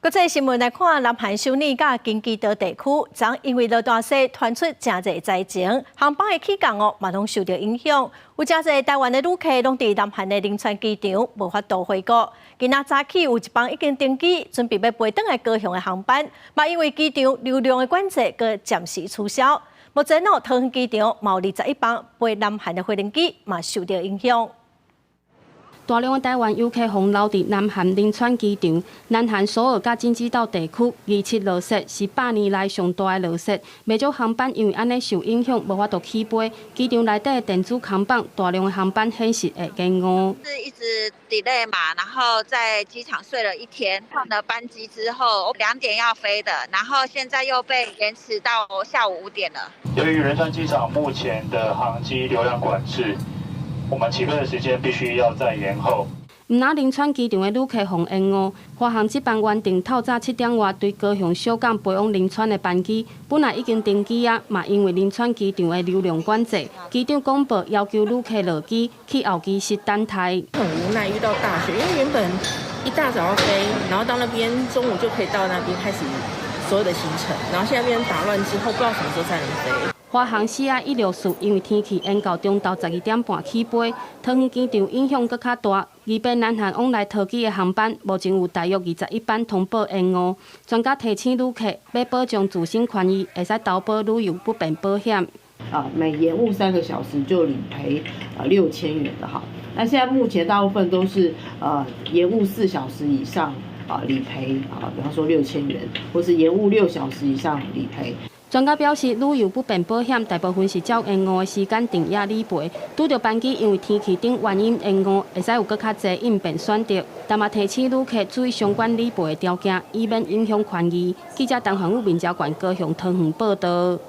國際新聞來看，南韓首爾佮京畿道地區，昨因為落大雪傳出誠濟災情，航班的起降哦嘛攏受著影響。有誠濟台灣的旅客攏佇南韓的仁川機場無法度回國。今仔早起有一班已經登機，準備欲飛轉來高雄的航班，嘛因為機場流量的管制，閣暫時取消。目前哦，桃園機場嘛有21班飛南韓的飛行機嘛受著影響。大量的台灣遊客予留佇南韓仁川機場，南韓首爾佮京畿道地區27落雪是100年來上大的落雪，袂少航班因為按呢受影響，無法度起飛。機場內底的電子看板，大量的航班顯示會延誤。是一直 delay 嘛，然後在機場睡了一天，換了班機之後2點要飛的，然後現在又被延遲到下午5點了。由於仁川機場目前的航機流量管制，我們起飛的時間必須要再延後。毋但仁川機場的旅客予延誤，華航這班原定透早7點外對高雄小港飛往仁川的班機，本來已經登機啊，嘛因為仁川機場的流量管制，機長廣播要求旅客落機去候機室等待。很無奈遇到大雪，因為原本一大早要飛，然後到那邊中午就可以到那邊開始所有的行程，然後現在變成打亂之後，不知道什麼時候才能飛。華航CI164因為天氣延到中晝12點半起飛，桃園機場影響閣較大。二班南韓往來桃機的航班，目前有大約21班通報延誤。專家提醒旅客，欲保障自身權益，會使投保旅遊不便保險。啊，每延誤3個小時就理賠6000元的哈。那現在目前大部分都是延誤4小時以上啊理賠啊，比方說6000元，或是延誤6小時以上理賠。專家表示，旅遊不便保險大部分是照延誤的時間定額理賠。拄著班機因為天氣等原因延誤，會使有閣較濟應變選擇。但嘛提醒旅客注意相關理賠的條件，以免影響權益。記者陳環宇、民交館高雄桃園報導。